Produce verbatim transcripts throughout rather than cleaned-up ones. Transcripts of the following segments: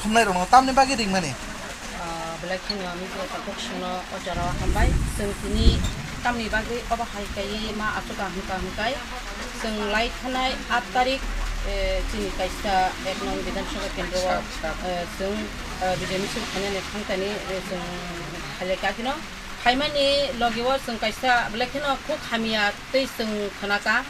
Thumnai rokno tamni bagwi ringmani? Ah, belai kheno media takhuk songno o jorao hambai. Chwng tini tamni bagwi obo hai kaiwi ma achukha hwnkha hwnkhe, chwng lai thanai aat tarik, eh, chini kaisa ek nong Bidhan Sabha kendro o, eh, chwng, eh, Bijay Misil khainani thangtani, eh, chwng khailai kha kheno. Phaimani logi o chwng kaisa belai kheno khuk hamya tei chwng khwnakha,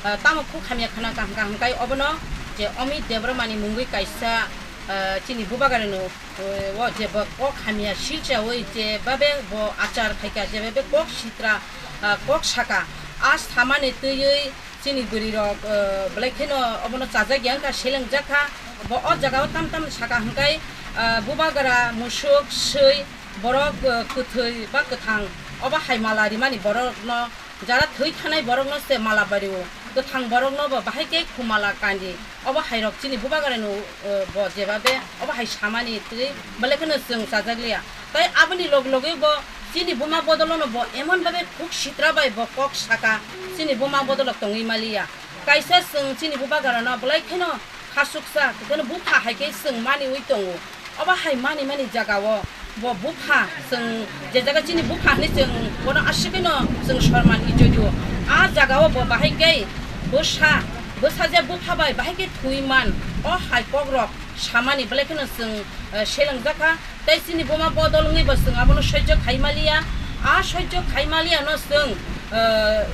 ah, tamo khuk hamya khwnakha hwnkha hwnkhe obono je Amit Debbarmani mungwi kaisa, ah, chini bubagrano, eh, o je bo kok hamya silchaui je babe bo achar khaikha, je babe kok sitra, ah, kok saka, a samani twiwi chini bwrwi rok, eh, belai kheno obono chajak ya wngkha, selengjak kha. Bo o jaga o tam tam saka hwnkhe, eh, bubagra, musuk, swi, borok, eh, kwthwi ba kwthang obo hai mala rimani borokno, jara thwi thanai borokno se mala bario, kwthang borokno bo bahai khe khumala kandi. Obo hai rok chini bubagra no, eh, bo jeba be obo hai samani twi belai kheno chwng chajak liya. Tai aboni log logwi bo chini buma bodolono bo emon babe khuk sitra bai bo kok saka, chini buma bodolok tongwi maliya. Kaisa chwng chini bubagrano belai kheno khasuksa, kheno bupha hai khe chwng maniwi tongo. Obo hai mani mani jagao bo bupha, chwng je jaga chini bupha hinwi chwng bono aswk kheno chwng sorman ijodio. A jagao bo bahai khe bwsa, bwsa je bupha bai bahai khe thwi man, o hai kokrok samani belai kheno chwng, eh, selengjak kha. Tei chini buma bodol wngwi bo chwng abono soijo khai maliya. A soijo khai maliya no chwng, eh,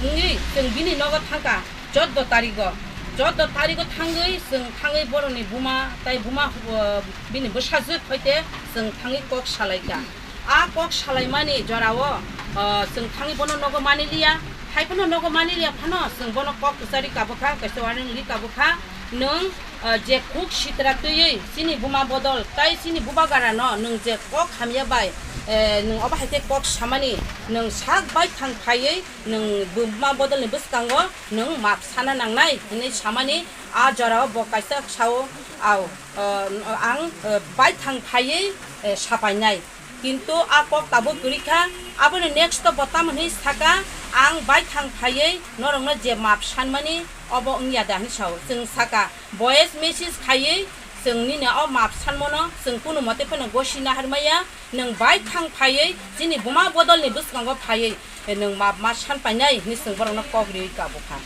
wngwi chwng bini nogo thangkha chordo tarigo. Chordo tarigo thangwi chwng thangwi boroni buma tai buma, eh, bini bwsajwk hoite chwng thangwi kok salaikha. A kok salaimani jorao, eh, chwng thangwi bono nogo maniliya. Hai phano nogo maniliya phano chwng bono kok kwchari kabukha, kaisa warning ri kabukha. Nwng, eh, je khuk sitra twiwi chini buma bodol tai chini bubagrano nwng je kok hamya bai, eh, nwng obo hai khe kok samani, nwng sak baithang phaiwi nwng buma bodolni bwskango nwng map sana nangnai hinwi samani a jorao bo kaisa sao, ao, eh, ang, eh, baithang phaiwi, eh, sapainai. Kintu a kok tabuk kwrwi kha, aboni next o bo tamo hwnwi saka, "Ang baithang phaiwi norokno je map sanmani obo wngya da?" hwnwi sao. Chwng saka, "Voice message khaiwi chwng nini o map sanmano chwng kunu mote phano gosi naharmaya, nwng baithang phaiwi chini buma bodolni bwskango phaiwi nwng map ma san painai," hwnwi chwng borokno kok riwi kabukha.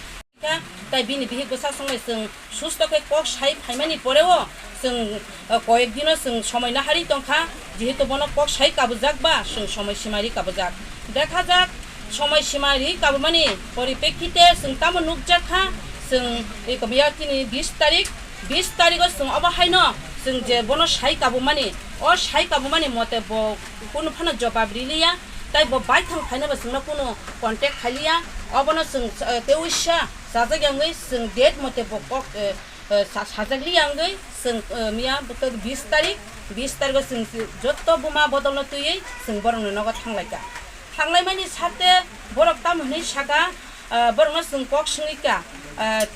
Kha, tai bini bihik bwsasongno chwng susto khe kok sai phaimani poreo chwng, eh, koyek dino chwng somoi naharwi tongkha, jehetu bono kok sai kabujak ba chwng somoi simari kabujak. Dekhajak, somoi simari kabumani poripekkite chwng tamo nukjak kha, chwng, eh, komiya tini bis tarik, bis tarigo chwng obo haino chwng je bono sai kabumani, o sai kabumani mote bo kunu phano jobab riliya, tai bo baithang phainabo chwngno kunu contact khailiya, obono chwng, eh, tei uisa chajak yangwi chwng date mote bo kok, eh, eh, sa-, sajak liya wngwi chwng, eh, miya bwtwk bis tarik, bis tarigo chwng si-, jotto buma bodolno twiwi chwng borokni nogo thanglaikha. Thanglaimani sarte borok tamo hwnwi saka, eh, borokno chwng kok swngwi kha, eh,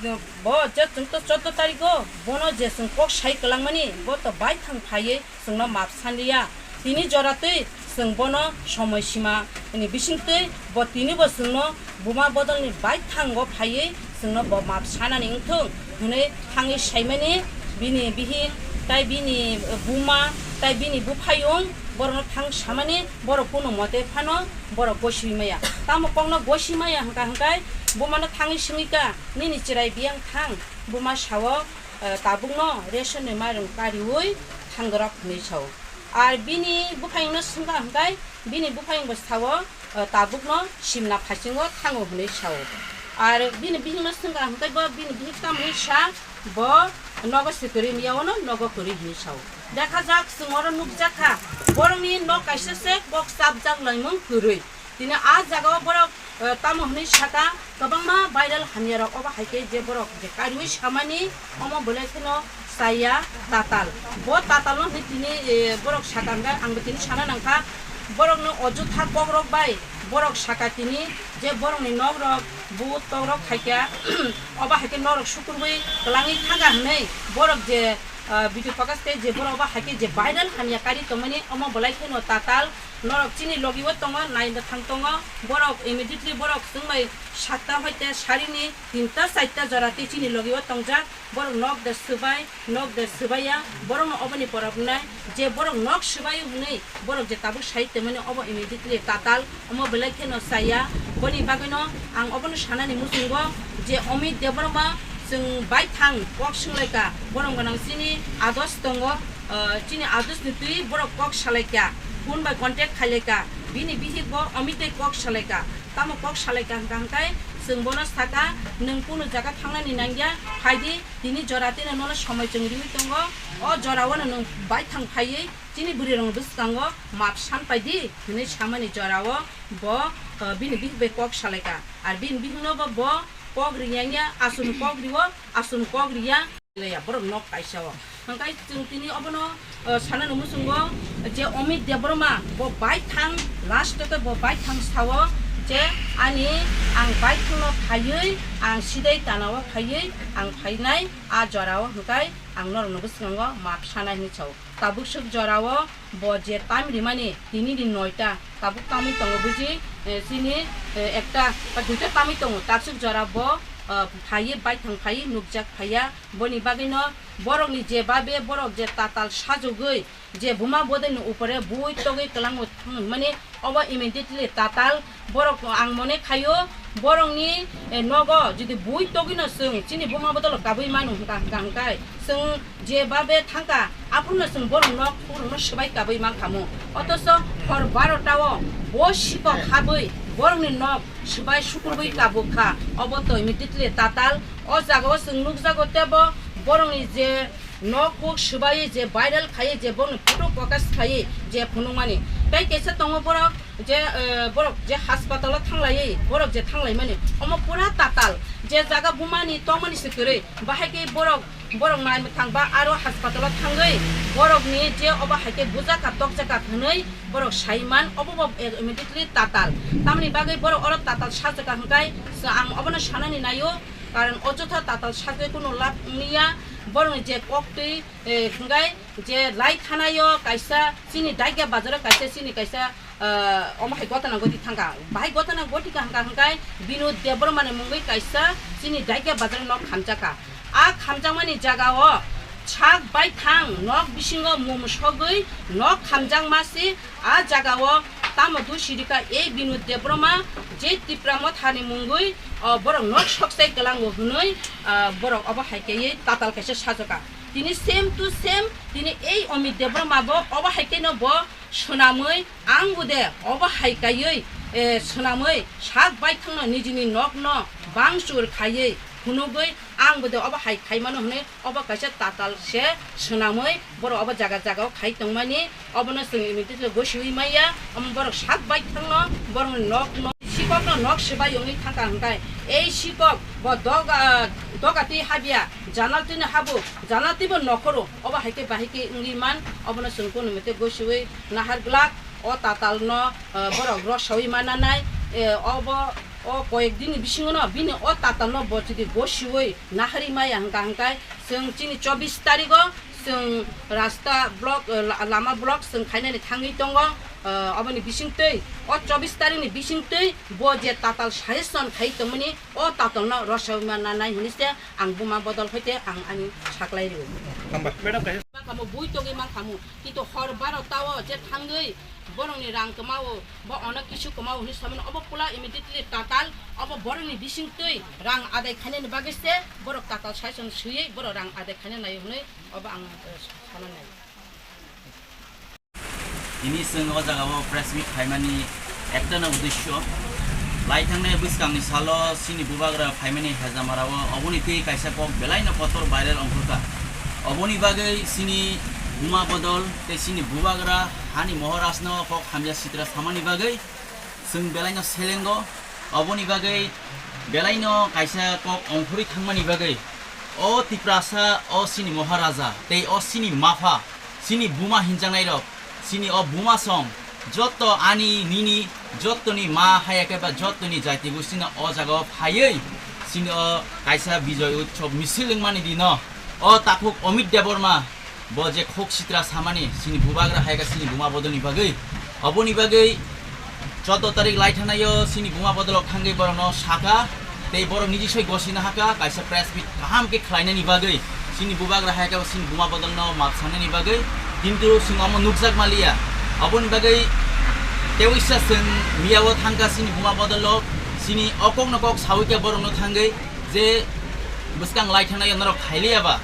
bo je chwng to chordo tarigo bono je chwng kok sai kwlangmani bo to baithang phaiwi chwngno map sanliya. Tini joratwi chwng bono somoi sima ni bisingtwi bo tinibo chwngno buma bodolni baithango phaiwi chwngno bo map sanani wngthung hwnwi thangwi saimani bini bihik tai bini buma tai bini buphayung borokno thang samani borok kunu mote phano borok gosui maya. Tamo kokno gosui maya hwnkha hwnkhe bumano thangwi swngwi kha, "Nini chwrai biyang thang?" Buma sao, eh, tabukno ration ni mairung kariui thangdorok hwnwi sao. Ar bini buphayungno swngkha hwnkhe, bini buphayungbo sao, eh, tabukno simna phasingo thango hwnwi sao. Ar bini bihikno swngkha hwnkhe bo bini bihik tamo hwnwi sa, bo nogo se kwrwi miyao no nogo kwrwi hwnwi sao. Dekhajak, chwng oro nukjakha, borokni nok kaisa se kok chapjak laimung kwrwi. Tini a jagao borok, eh, tamo hwnwi saka, kwbangma viral hamyarok obo hai khe je borok je kariui samani omo belai kheno chaya tatal. Bo tatalno hwnwi tini, eh, borok saka hwnkhe angbo tini sana nangkha. Borokno ojotha kokrok bai borok saka tini je borokni nokrok but tokrok khaikha, obo hai khe norok sukurwi kwlangwi thangkha hwnwi borok je Ah, video focus khe je borok ba haikhe je viral hamya kari tongmani omo belai kheno tatal norok chini logi o tongo, nai bwthang tongo, borok immediately borok chwng bai satta hoite sarini tinta charta jora tei chini logi o tongjak, borok nok de swbai, nok de swbaiya, borokno oboni pora wngnai je borok nok swbaio hwnwi borok je tabuk sai tongmani obo immediately tatal. Omo belai kheno chaya, boni bagwino ang obono sanani muchungo je Amit Debbarma chwng baithang kok swnglaika, borok gwnang chini ados tongo, ah, chini adosni twi borok kok salaika, phone bai contact khailaika, bini bihik bo Amit tei kok salaika, tamo kok salaika hwnkha hwnkhe chwng bono saka, "Nwng kunu jaga thangnani nangya, phaidi, tini jora tino nono somoi chwng riwi tongo, o jorao no nwng baithang phaiwi chini bwrwirokni bwskango map san paidi," hwnwi samani jorao bo, uh, bini bihik bai kok salaika. Ar bini bihikno bo, bo kok riyangya, aswkni kok rio, aswkni kok riya, leya borok nok kaisao. Hwnkhe chwng tini obono, uh, sanani muchungo je Amit Debbarma bo baithang, last o bo baithang sao je ani ang baithangno phaiwi, ang sidai tanao phaiwi ang phainai a jorao hwnkhe ang norokno bwskango map sanai hwnwi sao. Tabuk swk jorao bo je time rimani tini ni noita, tabuk tamwi tongo buji, eh, chini, eh, ekta ba duita tamwi tongo, takswk jora bo, eh, phaiwi baithang phaiwi nukjak phaiya, boni bagwino borokni je babe borok je tatal sajogwi je buma bodolni upore bui togwi kwlangwi thangmani obo immediately tatal. Borok ang mone khaio borokni, eh, nogo jodi bui togwino chwng chini buma bodolo kabwi manu hwnkha, hwnkha hwnkhe chwng je babe thangkha, aphurno chwng borok nok phurungno swbai kabwi mankhamu. Otoso hor barota o bo sikok habwi borokni nok swbai sukurwi kabukha. Obo to immediately tatal. O jagao chwng nukjago tebo borokni je nok kok swbai je viral khai je borokni photo focus khai je phunukmani. Tei kaisa tongo borok je, eh, borok je hospital o thanglaiwi, borok je thanglaimani, omo pura tatal. Je jaga bumani tongmani se kwrwi, bahai khe borok, borok nai mwthang ba aro hospital o thangwi borokni je obo hai khe bujaka, tokjaka hwnwi borok saiman, obo bo immediately tatal. Tamni bagwi borok oro tatal sajaka hwnkhe ang obono sanani naio, karon ojotha tatal sagwi kuno lab wngya, borokni je koktwi, eh, hwnkhe je lai thanaio kaisa chini Daikya bazaro kaisa chini kaisa, ah, omo hai gotana goti thangkha. Bahai gotana goti ka hwnkha hwnkhe Binod Debbarmani mungwi kaisa chini Daikya bazaro nok khamjakha. A khamjakmani jagao sak baithang nok bisingo mum sogwi nok khamjakma se. A jagao tamo dusirika ei Binod Debbarma je Tipra Mothani mungwi, o, borok nok sokchai kwlango hwnwi, ah, borok obo hai khe tatal kaisa sajaka. Tini same to same, tini ei Amit Debbarma bo obo hai khe no bo swnamwi, ang bo de obo hai kaiwi, eh, swnamwi sak baithangno nijini nokno bangchur khaiwi phunugwi ang bo de obo hai khaimano hwnwi obo kaisa tatal se swnamwi borok obo jaga jaga o khai tongmani, obono chwng immediately gosiwi maya, omo borok sak baithangno borokni nokno sikokno nok swbai wngwi thangkha hwnkhe ei sikok bo doga, doga twi habya, janal twino habo, janal twibo nokhoro, obo hai khe bahai khe wngwi man, obono chwng kunu mete gosiwi nahar glak. O tatalno, eh, borok rosawi mananai, eh, obo, o koyek dini bisingono bini o tatalno bo jodi gosiwi nahari maya hwnkha hwnkhe chwng chini chobbish tarigo chwng rasta block, eh, la-, lama block chwng khainani thangwi tongo, eh, oboni bisingtwi o chobbish tarikni bisingtwi bo je tatal suggestion khai tongmani o tatalno rosawi mananai hwnwi se ang buma bodol hoite ang ani saklai rwo. Hambai. Madam, kaisa mankhamu, bui togwi mankhamu. Kintu hor barota o je thangwi borokni rang kwmao, bo ono kisu kwmao hwnwi samani, obo pula immediately tatal, obo borokni bisingtwi rang adai khainani bagwi se borok tatal suggestion swiwi borok rang adai khaina naio hwnwi obo ang, eh, sana nai. Tini chwng o jaga o press meet khaimani ekta na uddesyo, lai thangnai bwskangni salo chini bubagra phaimani Hejamara o, oboni twi kaisa kok belai no kotor viral ongkhorkha. Oboni bagwi chini buma bodol tei chini bubagra hani Moharajno kok hamya sitra samani bagwi chwng belaino selengo. Oboni bagwi belaino kaisa kok ongkhorwi thangmani bagwi o Tiprasa, o chini Moharaja tei o chini mapha, chini buma hinjaknairok, chini o buma song, jotto ani nini, jottoni ma haya khe ba jottoni jaiti gustino o jagao phaiwi chini o kaisa Bijoy Utsav misil wngmani dino o takhuk Amit Debbarma bo je khok sitra samani chini bubagra hai khe chini buma bodolni bagwi. Oboni bagwi choudo tarik lai thanaio chini buma bodolok thangwi borokno saka, tei borok niji soi gosina haka kaisa press meet kaham khe khlainani bagwi, chini bubagra hai khe chini buma bodolno map sanani bagwi, kintu chwng omo nukjak maliya. Oboni bagwi teisa chwng miyao thangkha chini buma bodolok, chini o kokno kok sawi khe borokno thangwi je bwskang lai thanaio norok khailiya ba,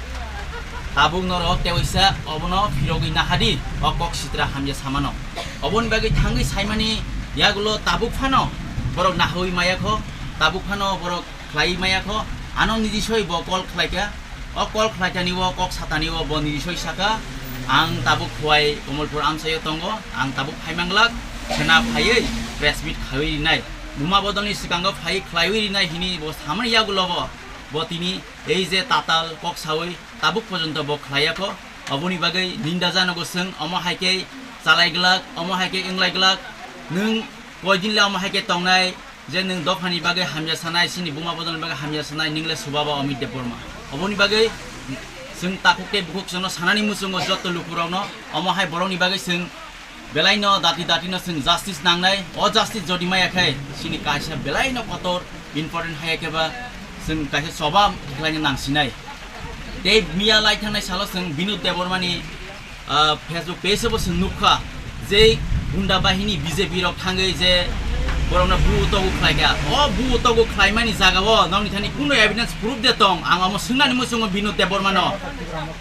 tabuk norok teisa obono phirogwi nahadi o kok sitra hamya samano. Oboni bagwi thangwi saimani yagulo tabuk phano borok nahawi maya kho, tabuk phano borok khlai maya kho, ano niji soi bo call khlaikha. O call khlaitani o kok satani o bo niji soi saka, "Ang tabuk Khowai Komolpur amchaio tongo, ang tabuk phaimanglak, khena phaiwi press meet khaiwi rinai. Buma bodolni swkango phai khlaiwi rinai," hini bo samani yagulo bo, bo tini ei je tatal kok sawi tabuk porjonto bo khlaiya kho. Oboni bagwi ninda janogo chwng omo hai khe chalai glak, omo hai khe wnglai glak, nwng koidin le omo hai khe tongnai, je nwng dophani bagwi hamya sanai, chini buma bodolni bagwi hamya sanai, nwng le subaba Amit Debbarma. Oboni bagwi chwng takhuk tei bukhuk chwngno sanani muchungo jotto lukurokno, omo hai borokni bagwi chwng belaino dati dati no chwng justice nangnai. O justice jodi maya khe chini kaisa belaino kotor important hai khe ba chwng kaisa choba khlaina nangsinai. Tei miya lai thangnai salo chwng Binod Debbarmani, ah, Facebook page o bo chwng nukha je gunda bahini B J P rok thangwi je borokno bu togu khlaikha. O bu togu khlaimani jagao nokni thani kuno evidence proof de tong? Ang omo swngnani muchungo Binod Debbarmano,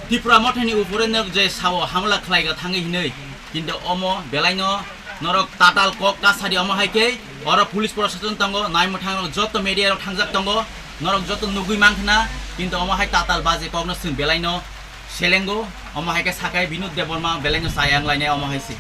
Tipra mothani upore nok je sao hamla khlaikha thangwi hinwi. Kintu omo belaino norok tatal kok kasari omo hai khe oro police proshashan tongo, naimwthang rok jotto media rok thangjak tongo, norok jotto nugwi mankha na, kintu omo hai tatal baje kokno chwng belaino selengo, omo hai khe sakai Binod Debbarma belaino chayang lainai omo hai se.